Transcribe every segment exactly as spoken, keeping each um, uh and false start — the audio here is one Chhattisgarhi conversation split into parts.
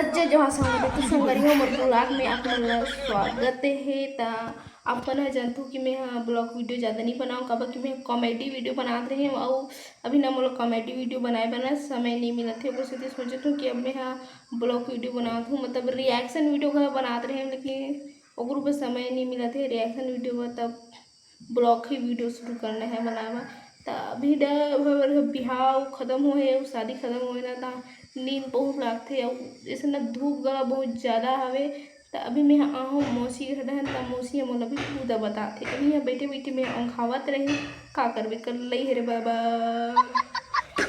जय जोहार संगवारी, तो संगवारी हो, मोर vlog में आप मन ला स्वागत हे। त आप मन ह जानथव कि मैं ह vlog video ज़्यादा नहीं बनाऊँ, काबर कि मैं comedy video बनात रहे हूँ, अउ अभी ना मोला comedy video बनाए बर ना समय नहीं मिलत हे, ओकर सेती सोचत हूँ कि अब मैं ह vlog video बनात हूँ, मतलब reaction video घला बनात रहे हूँ, लेकिन ओकर ऊपर समय नहीं मिलत हे reaction video बर, तब vlog ही video शुरू करना है बनाए बर। त अभी डर भर बिहाव खत्म होए, अउ शादी खत्म होए ना, त नींद बहुत लागथे, अउ जैसे ना धूप गला बहुत ज़्यादा हवे। त अभी मैं आहूँ मौसी घर डहन, त मौसी ह मोला भी पूजा बताथे। अभी यहाँ बैठे बैठे मैं औंघावत रही, का करबे, कर लई हे रे बाबा।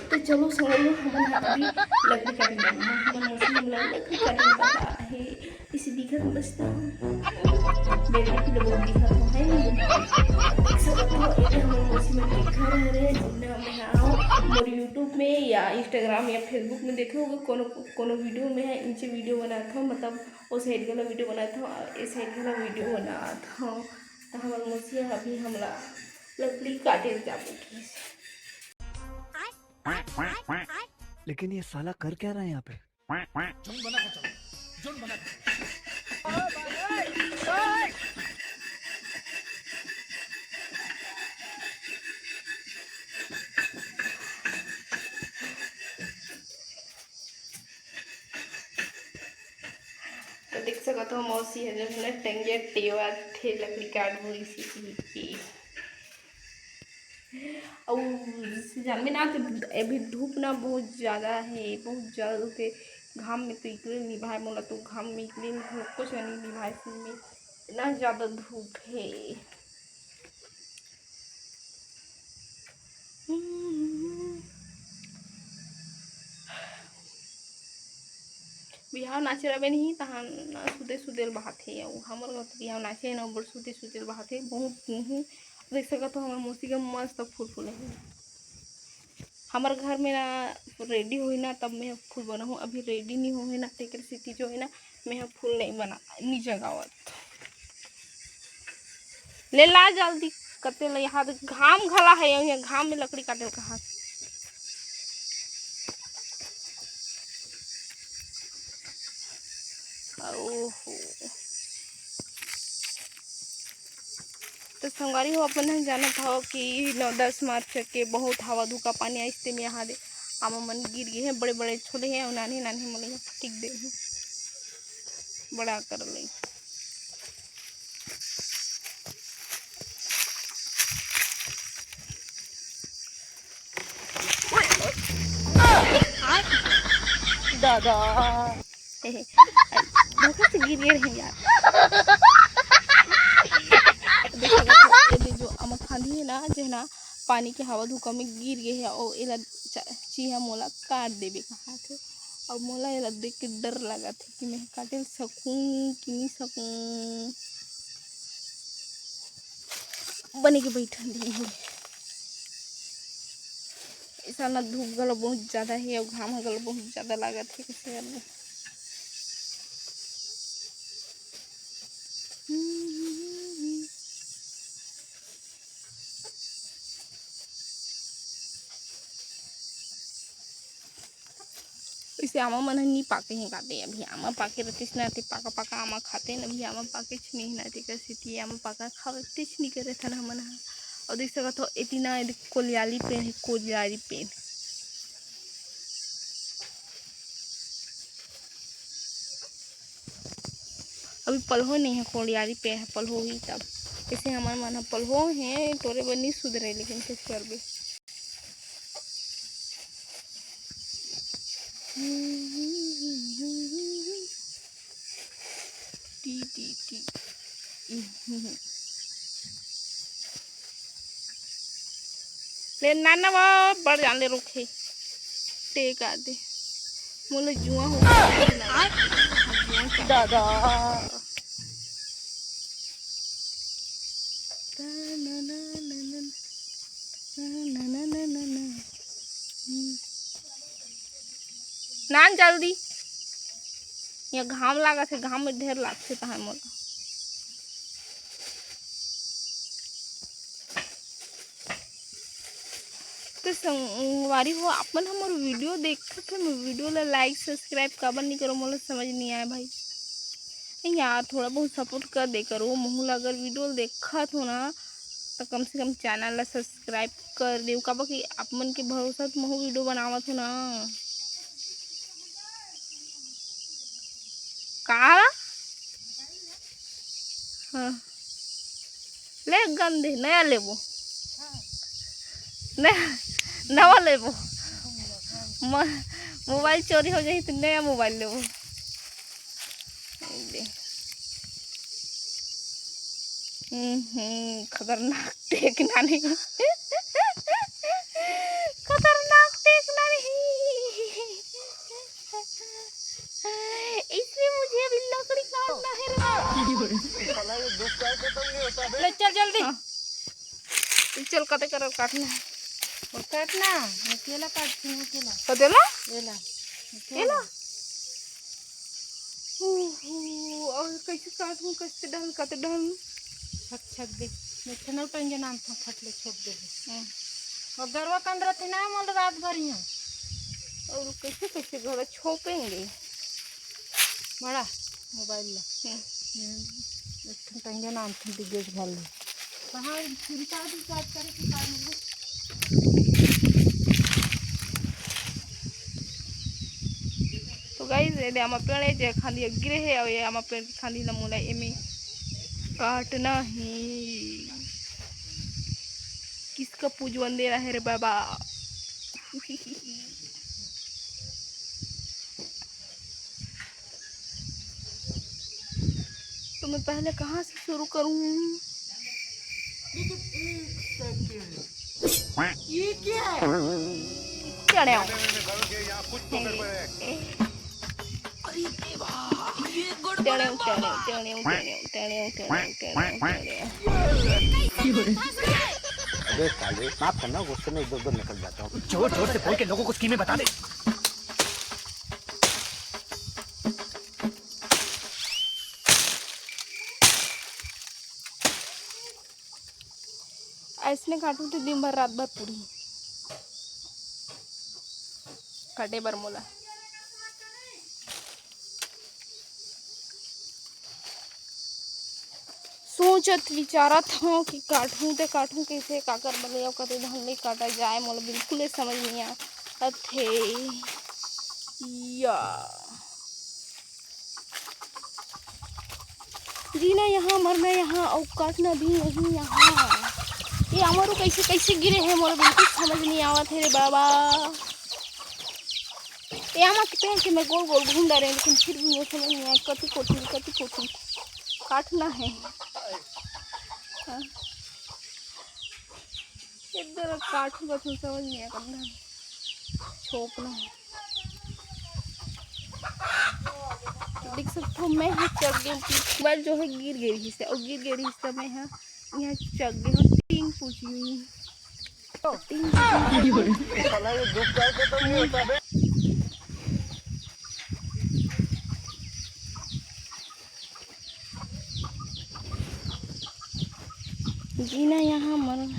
तो चलो संगवारी हो, हमन ह अभी लकड़ी काटे जाना है। हमर मौसी हमला लकड़ी काटे बता हे। इसे दिखत बचता बेबी की लोग दिखत हो है नहीं। देख सकत हो, ये हमर मौसी मन के घर हरे, जिन्ना मैं आओ मोर YouTube में या Instagram या Facebook में देखे होगे, कोनो कोनो video में है, नीचे video बनात हो, मतलब ओ side वाला video बनात हो, ए side वाला video बनात हो। तो हमर मौसी ह अभी हमला लकड़ी काटे जाबो की। लेकिन ये साला कर क्या रहा है यहाँ पे? झुंड बना के चलो, झुंड बना के। तो देख सकत हो, मौसी ह जो है ना टंगिया टेवा थे लकड़ी काटबो इसी की। अउ जैसे जानबे ना, तो अभी धूप ना बहुत ज़्यादा है, बहुत ज़्यादा धूप है। घाम में तो इकले निभाए, मोला तो घाम में इकले कुछ नहीं निभाए, इसमें इतना ज़्यादा धूप है। बिहाव नाचे रबे नहीं, तहान सुते सुते ल बहाथे। अउ हमर घर तो बिहाव नाचे न, बड़ सुते सुते ल बहाथे, बहुत मुँह। देख सकत हो, हमर मौसी के मस्त फूल फूले हे। हमर घर में ना ready होही ना, तब मैं फूल बनाहूँ। अभी ready नहीं होहे ना, तेकर सेती जो है ना, मैं ह फूल नहीं बना, नहीं जगावत। ले ला जल्दी, कते ले, यहाँ घाम घला है, यहाँ घाम में लकड़ी काटे ल कहा। ओहो। तो संगवारी हो, अपन ह जानत हो कि नौ दस मार्च के बहुत हवा धुका पानी आइस, तेमे यहाँ दे आमा मन गिर गे हे, बड़े बड़े छोले हे अउ नान्हे नान्हे मन यहाँ फटिक दे हे, बड़ा कर ले। दादा। धोखा से गिर गे रहे यार। देखो, ये दे जो अमा फांदी है ना, जे ना पानी के हवा धुका में गिर गे हे, अउ एला च-, चीहा मोला काट देबे कहाथे। अउ मोला एला देख के डर लागत हे कि मैं काटे सकूं कि नहीं सकूं। बने के बैठन दी हे। ऐसा ना धूप घलो बहुत ज्यादा हे अउ घाम घलो बहुत ज्यादा लागत हे, कैसे करबो। इसे आमा मन ह नी पाके हे काटे, अभी आमा पाके रतिस ना ते पाका पाका आमा खाते न, अभी आमा पाके च नहीं ना ते कर सेती आमा पाका खावते च नहीं करे थन हमन ह। अउ देख सकत हो एती ना, एती कोलियाली पेड़ हे, कोलियाली पेड़। अभी पलहो नहीं है, कोलियाली पेड़ है, पलहो ही तब। जैसे हमर मन ह पलहो हे, तोरे बर नहीं सुधरे, लेकिन कुछ करबे। T, T, T. ले नाना वो बड़ जान ले रुखे। टेका दे। मोला जुआ हो। दादा। नान जल्दी। ये घाम लागत हे, घाम में ढेर लागथे तहां मोला। तो संगवारी हो, आप मन हमर वीडियो देखत हो, मोर वीडियो ला लाइक सब्सक्राइब काबर नहीं करो, मोला समझ नहीं आए भाई। नहीं यार, थोड़ा बहुत सपोर्ट कर दे करो। महू ला अगर वीडियो देखत हो ना, तो कम से कम चैनल ला सब्सक्राइब कर देव, काबर कि आप मन के भरोसा तो महू वीडियो बनावत हो ना। का? हाँ। ले गंदे, नया लेबो। नया, नवा लेबो। म-, मोबाइल चोरी हो जाही तो नया मोबाइल लेबो। दे। हम्म, खतरनाक टेक नानी। खतरनाक टेक नानी। इसमें मुझे अभी लकड़ी काटना है रे बाबा। ले चल जल्दी। हाँ। चल, कते करल काटना है। और काटना, ये केला काटती हूँ, केला। कतेला? केला। केला? ओहो, और कैसे काटूं, कैसे डाल, कते डाल? छक, छक दे। मैं ठनल टंगे नाम था, फट ले छोप दे। हम्म। और गरवा कंद रहते ना, मोल रात भर यहाँ। और कैसे, कैसे घर छोपेंगे? बड़ा मोबाइल ला। हम्म। हम्म। एक ठन टंगे ना, हम ठन डिगेज भर ले। कहाँ फिर का भी बात करे के कारण है? तो गाइस, ये दे आमा पेड़ है, जे खाली गिरे है, और ये आमा पेड़ की खाली नमूना एमे काटना है। किसका पूजवन दे रहा है रे बाबा? तो मैं पहले कहाँ से शुरू करूँ? लेकिन एक सेकंड, ये क्या है? चढ़े आओ। नहीं, नहीं, नहीं, सारुण के यहाँ कुछ तो गड़बड़ है। अरे देवा, ये गड़बड़ है बाबा। अबे साले, माफ करना, गुस्से में इधर उधर निकल जाता हूँ। जोर जोर से बोल के लोगों को स्कीमें बता दे। अइसने काटहूँ त दिन भर रात भर पूरी काटे बर मोला। सोचत विचारत हूँ कि काटहूँ ते काटहूँ कइसे, काकर बले अउ कते धान ले काटा जाए, मोला बिल्कुल समझ नहीं आत हे। या जीना यहाँ, मरना यहाँ, अउ काटना भी नहीं यहाँ। ये आमा रुख कइसे, कइसे गिरे हे, मोला बिल्कुल समझ नहीं आवत हे रे बाबा। ये आमा के पेड़ के मैं गोल गोल घूम डारे, लेकिन फिर भी मोला समझ नहीं आया कति कोठी, कति कोठी काटना है। हाँ। इधर काटू का तो समझ नहीं आया, करना है, छोपना है। देख सकते हो, मैं यहाँ चढ़ गई हूँ, मोबाइल जो है गिर गई रही से, और गिर गई रही से मैं यहाँ, यहाँ चढ़ गई हूँ, टींग पूछी हुई। टींग पूछी हुई। साला ये दुख का खत्म नहीं होता बे। जीना यहाँ मरना।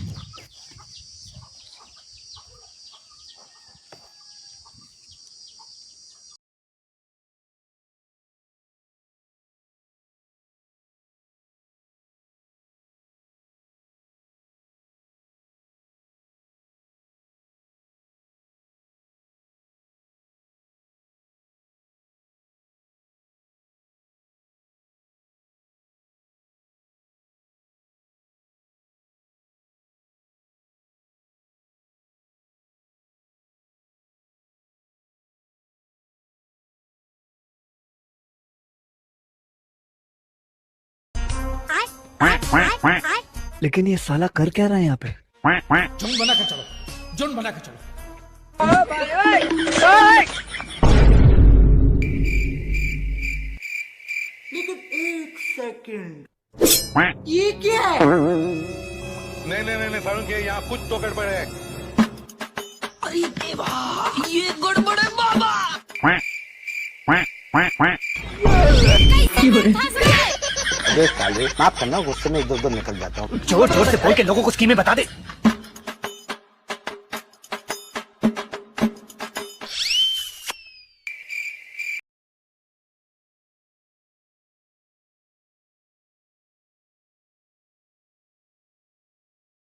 लेकिन ये साला कर क्या रहा है यहाँ पे? झुंड बना के चलो, झुंड बना के चलो। लेकिन एक सेकंड, ये क्या है? नहीं, नहीं, नहीं, नहीं, सारुण के यहाँ कुछ तो गड़बड़ है। अरे देवा, ये गड़बड़ है बाबा। अबे साले, माफ करना, गुस्से में इधर उधर निकल जाता हूँ। जोर जोर से बोल के लोगों को स्कीमें बता दे।